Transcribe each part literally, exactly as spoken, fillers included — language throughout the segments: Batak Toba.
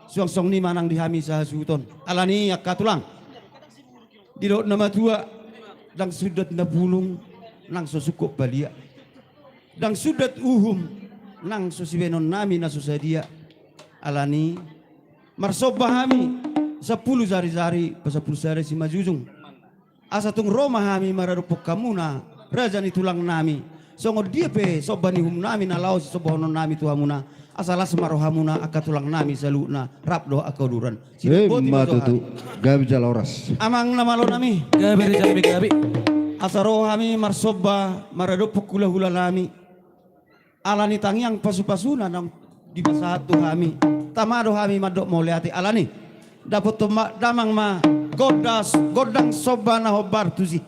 Suang songon i ma nang di hami sahasuhuton. Alani i angka tulang, didok na matua, ndang sundat na pulung nang so sungkot baliak. Ndang sundat uhum nang so sibaenon nami na so sadia. Alani i marsomba hami sampulu jari-jari, pasampulu sada simanjujung. Asa tung ro ma hami maradophon hamuna, raja ni tulang nami. Songon dia pe somba ni uhum nami na laho sisombahonon nami tu hamuna, asa las ma rohamuna angka tulang nami saluhutna, rap dohot angka uduran. Sidok boti ma tutu. Gabe jala horas. Amang na malo nami. Gabe, gabe, gabe. Asa ro hami marsomba maradophon hulahula nami. Alani tangiang pasupasuna naung dipasahat tu hami, tama do hami mandok mauliate. Alani i, dapothon ma damang ma gondas-, gondang somba na hombar tusi.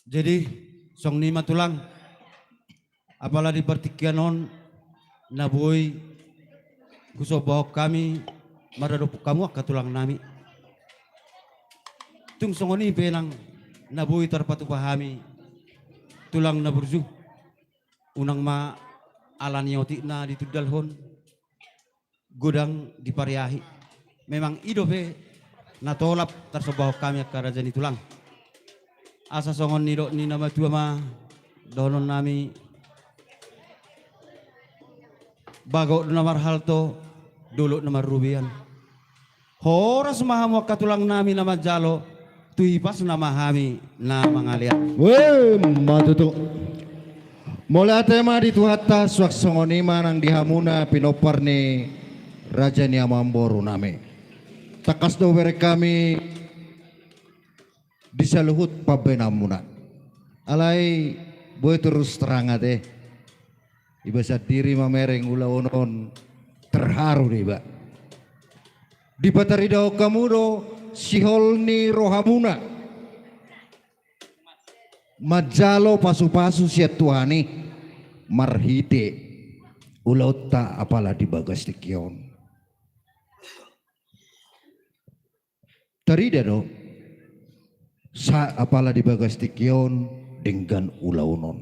Jadi, songon i ma tulang, apala di partingkian on, na boi husombahon hami maradophon hamu angka tulang nami. Tung songon i pe nang na boi tarpatupa hami tulang na burju, unang ma ala ni otik na ditundalhon, godang dipariahi. Memang i dope na tolap tarsombahon hami angka raja ni tulang. Asa songon nidok ni na matua ma dohonon nami, bagot na marhalto, dolok na marrobean. Horas ma hamu angka tulang nami na manjalo, tu hipasna ma hami na mangalean. Weh, ma tutu. Mauliate ma di Tuhanta, suang songon i ma nang di hamuna pinompar ni raja ni amangboru nami. Tangkas do hubereng hami di saluhut pambahenanmuna. Alai boi terus terang ate. Iba sandiri mamereng ulaon on, terharu do iba. Dipataridahon hamu do sihol ni rohamuna manjalo pasupasu sian Tuhan i marhite ulaonta apala di bagas tingki on. Tarida do sa apala di bagas tingki on denggan ulaon on.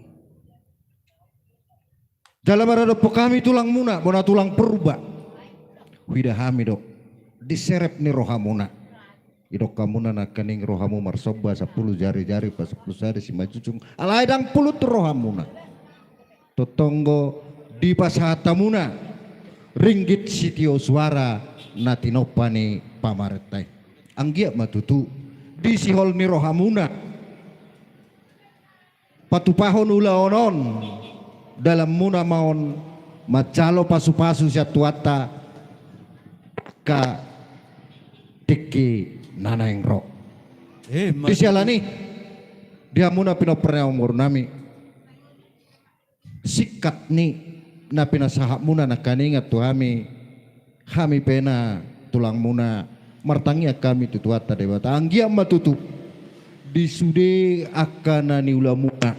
Jala maradophon hami tulangmuna, bona tulang Purba. Huida hami do di serep ni rohamuna. Didok hamuna nangkaning rohamu marsomba sampulu jari-jari, pasampulu sada simanjujung. Alai ndang pulut rohamuna. Tongtong do dipasahat hamuna ringgit sitio suara na tinompa ni pamarenta i. Anggiat ma tutu di sihol ni rohamuna patupahon ulaon on, dalanmuna ma on manjalo pasupasu sian Tuhanta angka tingki na naeng ro. Eh, di siala ni i, di hamuna pinompar ni amangboru nami, singkat ni na pinasahatmuna nangkaningan tu hami, hami pe na tulangmuna, martangiang hami tu Tuhanta Debata, anggiat ma tutu di sude angka na niulamuna,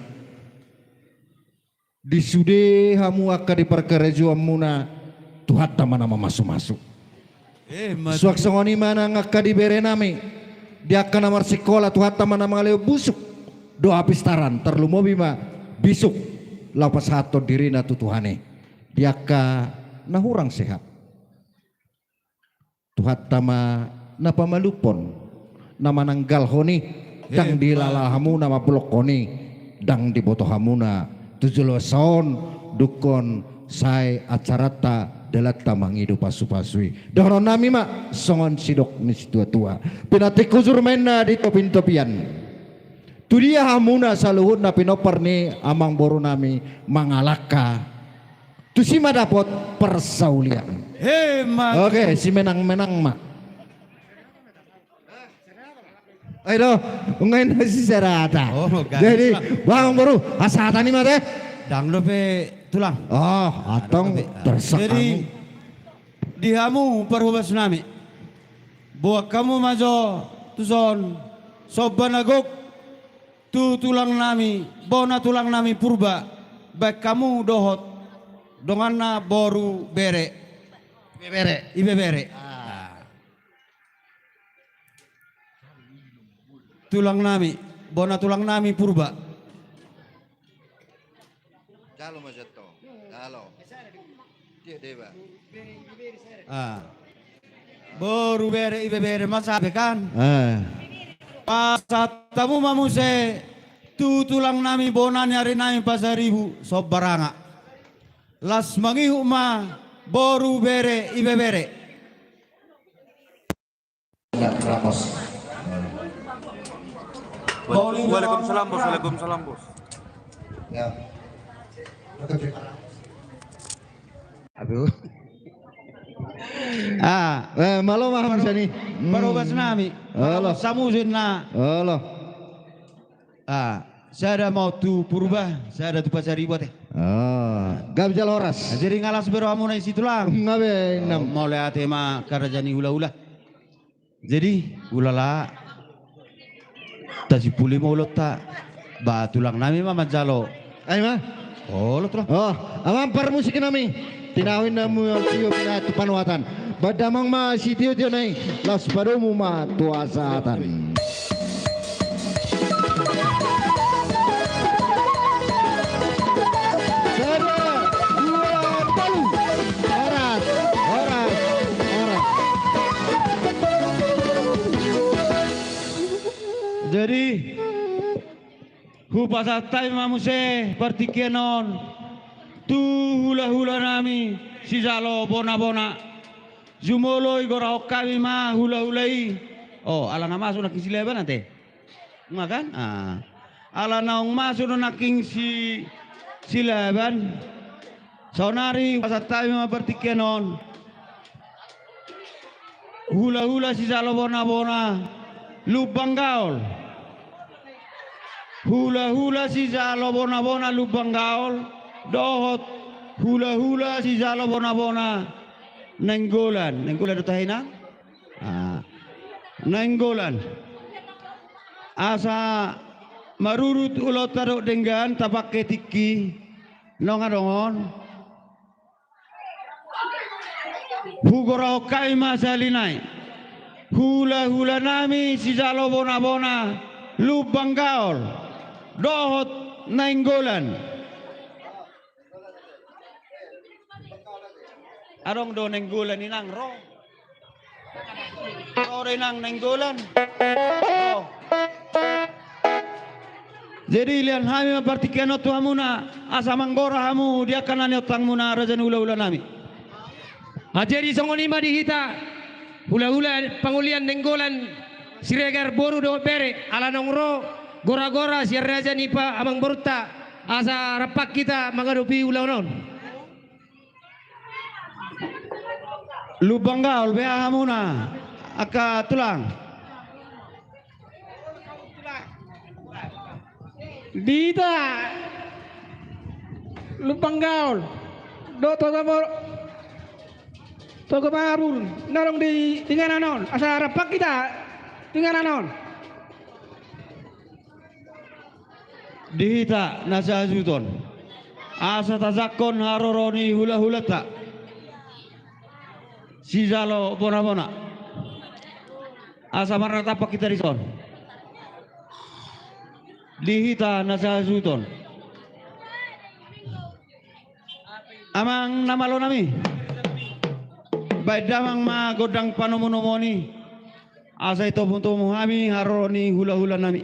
di sude hamu angka di parkarejoanmuna, Tuhanta ma na mamasumasu. Eh, ma- Suang songon i ma nang angka di bere nami, di angka na marsikola, Tuhanta ma na mangalehon busuk dohot hapistaran, tarlumobi ma bisuk laho pasahathon dirina tu Tuhan i. Di angka na hurang sehat, Tuhanta ma na pamalumhon, na mananggalhon i, ndang dihilala hamuna mambolongkon i, ndang diboto hamuna tu joloan on, dungkon sae acaranta dalanta mangido pasupasu i. Dohonon nami ma songon sidok ni situatua: Pinantik hujur ma inna di topintopian. Tudia hamuna saluhutna pinompar ni amangboru nami mangalangka tusi ma dapot parsaulian. He, ma- Oke, simenangmenang ma. Ayo do, nunga inna siserata. Oh, jadi, amangboru, hasahatan i ma ate? Ndang dope tulang. Oh, antong terserah. Jadi, di hamu parhobas nami, boan hamu ma jo tuson somba na gok tu tulang nami, bona tulang nami Purba, baen hamu dohot donganna boru bere. Ibebere. Ibebere. Ah. Tulang nami, bona tulang nami Purba. Jalo ma sian tong. Jalo. Dia deba. Ah. Boru bere, ibebere ma sape kan? Ah. Pasahat hamu ma muse tu tulang nami, bona ni ari nami Pasaribu, Sombaranga. Las mangihut ma boru, bere, ibebere. Waalaikumsalam, Bos. Waalaikumsalam, Bos. Ya. Aduh. Ah, eh, malo ma hamu sian i. Parobas nami. Olo. Samusin na. Olo. Ah, sada ma tu Purba, sada tu Pasaribu ate. Ah, gabe jala horas. Jadi nga las be rohamuna i, Tulang? Nga be, Inang. Mauliate ma, raja ni hulahula. Jadi, ulala. Tasimpuli ma ulaonta. Ba, Tulang nami ma manjalo. Ai ma. Olo, Tulang. Oh, amang parmusik nami. Tinawi namu tio pina tu panuatan. Baen damang ma sitiotio na i, laos padomu ma tu hasahatan. Sada, dua, tolu. Horas, horas, horas. Jadi, hupasahat hami ma muse partingkian on tu hulahula nami sijalo bonabona. Jumolo igorahon hami ma hulahula i. Oh, ala na masuk nangkin Silaban ate. Nga kan? Ah. Ala naung masuk do nangkin si, Silaban. Saonari hupasahat hami ma partingkian on. Hulahula sijalo bonabona Lumban Gaol. Hulahula sijalo bonabona Lumban Gaol. Dohot hulahula sijalo bonabona Nainggolan. Nainggolan do tahe, Inang? Ah. Nainggolan. Asa marurut ulaonta dohot denggan tapangke tingki. Nunga dongan. Hugorahon hami ma sahali nai. Hulahula nami sijalo bonabona Lumban Gaol. Dohot Nainggolan. Adong do Nainggolan, Inang, ro? Ro do, Inang, Nainggolan? Ro. Jadi, lehon hami ma partingkian on tu hamuna, asa manggora hamu di angka na niontangmuna, raja ni hulahula nami. Ah, jadi songon i ma di hita, hulahula pangolian Nainggolan, Siregar boru dohot bere, ala naung ro goragora sian raja ni pa amangborunta, asa rap hita mangadopi ulaon on. Lumban Gaol, beha hamuna, angka tulang. Di hita Lumban Gaol dohot Toga Mor-, Toga Marun, na adong di inganan on, asa rap hita tu inganan on. Di hita na sahasuhuton, asa tajangkon haroro ni hulahulanta sijalo bonabona, asa marnatap hita dison. Di hita na sahasuhuton. Amang na malo nami, baen damang ma gondang panomunomuon i, asa itomumtomu hami haroro ni hulahula nami.